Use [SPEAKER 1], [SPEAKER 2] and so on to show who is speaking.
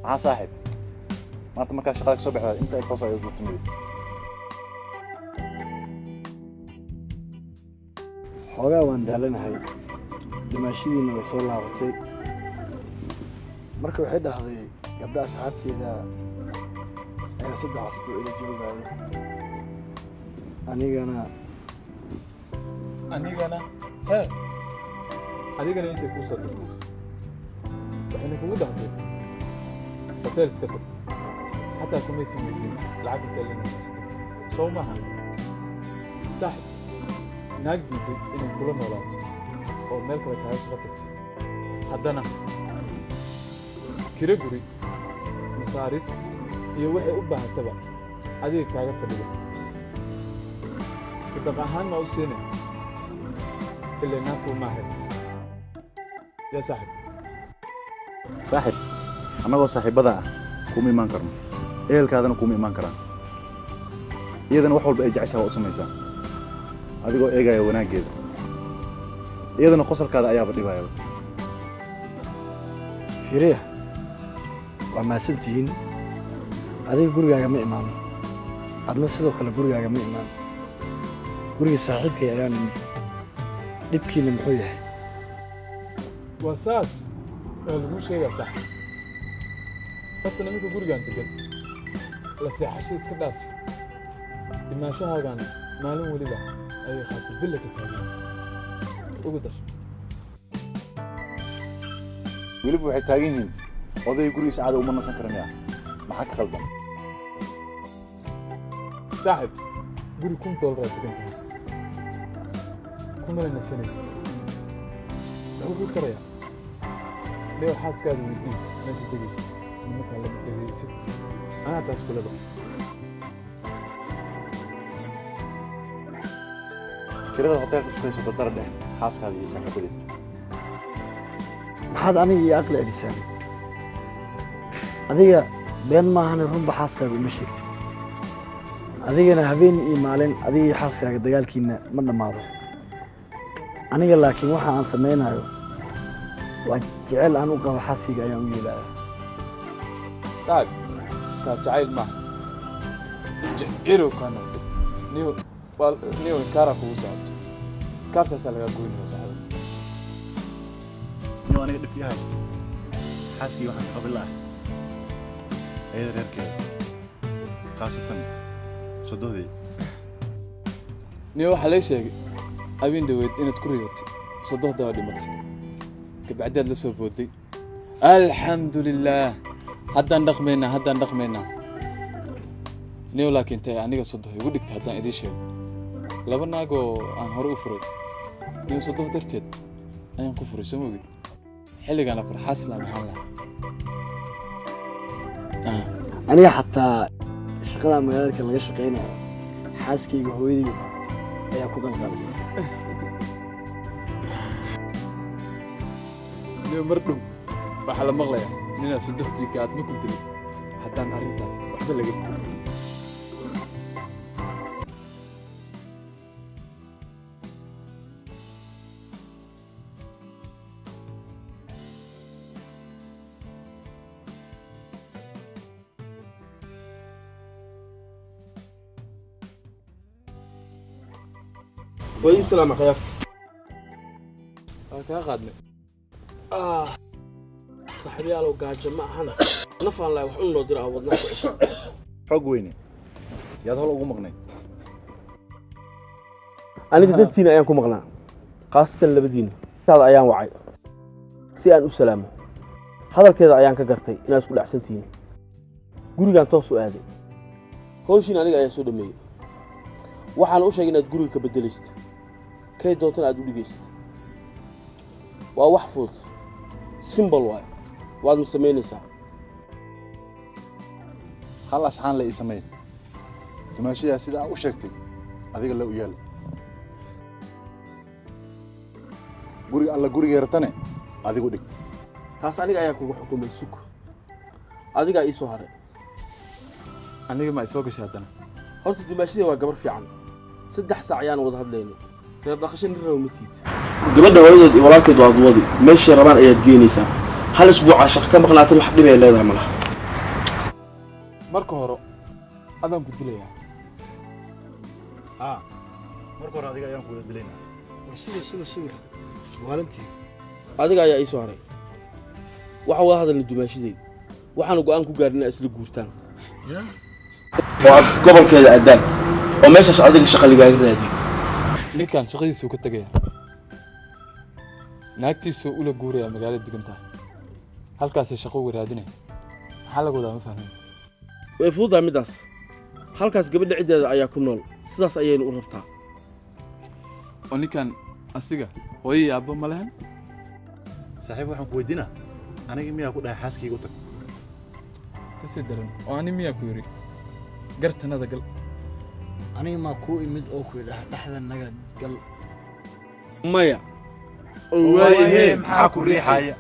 [SPEAKER 1] Maxaa saaxiib, maanta markaa shaqada ka soo baxda inta ay toos ayaad ku timid?
[SPEAKER 2] Xoogaa waan daalanahay, dumaashidiina way soo laabatay. Marka waxay dhahday gabdha asxaabteeda ayaa 3 asbuuc ila joogaayo, anigana
[SPEAKER 3] Anigana hee, adigana intay kuu soo dirtay waxayna kugu dhahday hotel iska tag. Xataa kumaysan weydiin lacag hotel inaad haysato, soo maaha saaxib? Naag diiday inay kula noolaato oo meel kale kaaga shaqo tagtay, haddana kiro guri, masaariif iyo waxay u baahataba adiga kaaga fadhida, sadaq ahaan maa u siinay? Ilaa naagkuu maahay yaa saaxib.
[SPEAKER 1] Saaxiib, annagoo saaxiibbada ah kuma imaan karno, ehelkaadana kuma imaan karaan. Iyadana wax walba ay jeceshaha waa u samaysaa adigoo eegaya wanaaggeeda. Iyadana qosolkaada ayaaba dhibayaba.
[SPEAKER 2] Fiiriya, waa mahadsantihiin. Adiga gurigaaga ma imaano, adna sidoo kale gurigaaga ma imaan. Guriga saaxiibkay ayaan imid. Dhibkiina muxuu yahay?
[SPEAKER 3] Waa saas, waa laguu sheegaa sax. Horta nimanka gurigaan degan la seexasho iska dhaaf, imaanshahaagan maalin weliba ayay khaati billa ka taagan ugu dar.
[SPEAKER 1] Weliba waxay taagan yihiin odayga gurigiisa caada uma nasan kara miya? Maxaa ka qaldan?
[SPEAKER 3] Saaxib, guri $1000 aad degan tahay, kumana nasanaysa. Muxuu kuu tarayaa? Leo, xaaskaada weydii meesha degaysa, nimankaan lama degaysid. Anaa taas kulaba.
[SPEAKER 1] Kirada hoteelka sugaysa dardara dheh xaaskaada iyo saaxiibadeed.
[SPEAKER 2] Maxaad aniga iyo aqli celisaan? Adiga been maahane, runba xaaskaaga uma sheegtid. Adigana habeen iyo maalin adiga iyo xaaskaaga dagaalkiina ma dhammaado. Aniga laakiin waxa aan samaynayo waa jecel aan u qabo xaaskayga ayaan u yeelaya.
[SPEAKER 3] Saaxib, taas jacayl maaha, jecirow kaa noqday. Niyo waa niyo, inkaaraa kugu socoto, inkaartaasaa lagaa goynaya, saaxiib.
[SPEAKER 1] Niyo, aniga dhibkii haysta xaaskii waxaan ka qabin lahay ayada reerkeeda, khaasatan sodohdii.
[SPEAKER 3] Niyo, waxaa lay sheegay habeen dhaweyd inaad ku riyootay sodohda waa dhimatay, kabacdiaad la soo booday alxamdu lilaah, haddaan dhaqmaynaa, haddaan dhaqmaynaa. Niyo, laakiin tay aniga sodoh igu dhigtay haddaan idiin sheego, laba naagoo aan hore u furay, niyo, sodoh darteed ayaan ku furay, soo mogid? Xilligaan afar xaaslaan ahaan lahaa.
[SPEAKER 2] Aniga xataa shaqada magaalada kale laga shaqaynayo, xaaskayga hooyadeed ayaa ku qalqalisay.
[SPEAKER 3] Niyo, mar dhow waxaa la maqlayaa ninaad sodohdii gaadma ku dilay haddaan arrintaan waxba laga bedelin.
[SPEAKER 4] Waa ii salaama khiyaarta.
[SPEAKER 3] Waa kaa qaadnay.
[SPEAKER 4] Saaxiibayaalow, gaajo ma ahana, nafaan lahay. Wax un loo diro aan wadnaha ku cesho.
[SPEAKER 1] Xoog weyne, yaad hol ugu maqnayd?
[SPEAKER 4] Aniga dantiina ayaan ku maqnaa, khaasatan labadiina. Taada ayaan wacay si aan u salaamo. Hadalkeeda ayaan ka gartay inaad isku dhacsan tihiin. Gurigaan toos u aaday, howshiina aniga ayaa soo dhameeyey. Waxaan u sheegay inaad guriga ka beddelaysid, kay doontana aad u dhigaysid. Waa wax fudud, simple waayo, waadna samaynaysaa.
[SPEAKER 1] Hal asxaan la ii sameey. Dumaashadaa sida aa u sheegtay adiga la u yaal guriga alla gurigee ratane adigu dhig.
[SPEAKER 4] Taas aniga ayaa kugu xukumay. Sug, adigaa ii soo haray.
[SPEAKER 3] Aniga ma isoo gashay haddana?
[SPEAKER 4] Horta dumaashadii waa gabar fiican. 3 saac ayaan wada hadlaynay. Reer dhaqasho nin raba ma tiid. Gabadha hooyadeed iyo walaalkeed waad wadi, meeshay rabaan ayaad geynaysaa. Hal isbuucaa shaqo ka maqnaatan, wax dhibay leedahay malaha.
[SPEAKER 3] Marka hore adaan ku dilayaa.
[SPEAKER 1] Haa, marka hore adiga ayaan ku wada dilaynaa.
[SPEAKER 2] War suga, suga, suga, waalantii.
[SPEAKER 4] Adiga ayaa ii soo haray. Waxaan wada hadalnay dumaashidayda, waxaana go'aan ku gaarnay inaad isla guurtaan oo aad gobolkeeda addaan oo meeshaas adiga shaqa ligaaga raadiyo.
[SPEAKER 3] Ninkan shaqadiisuu ka tegayaa, naagtiisuu ula guurayaa magaalada degan tahay, halkaasay shaqo uga raadinaya. Maxaa laga wadaa? Ma fahmin.
[SPEAKER 4] Way fududahay middaas. Halkaas gabadha ciddeeda ayaa ku nool, sidaas ayaynu u rabtaa.
[SPEAKER 3] Oo ninkan asiga hooyo iyo aabbo ma lehen?
[SPEAKER 1] Saaxiib, waxaan ku weydiinaa, aniga miyaa ku dhahay xaaskayga u tag?
[SPEAKER 3] Kasii daran, oo ani miyaa ku yidhi gartanada gal?
[SPEAKER 2] Aniga maa kuu imid oo ku idhaah dhexda naga gal?
[SPEAKER 4] Maya.
[SPEAKER 1] Waayahee, maxaa ku riixaya?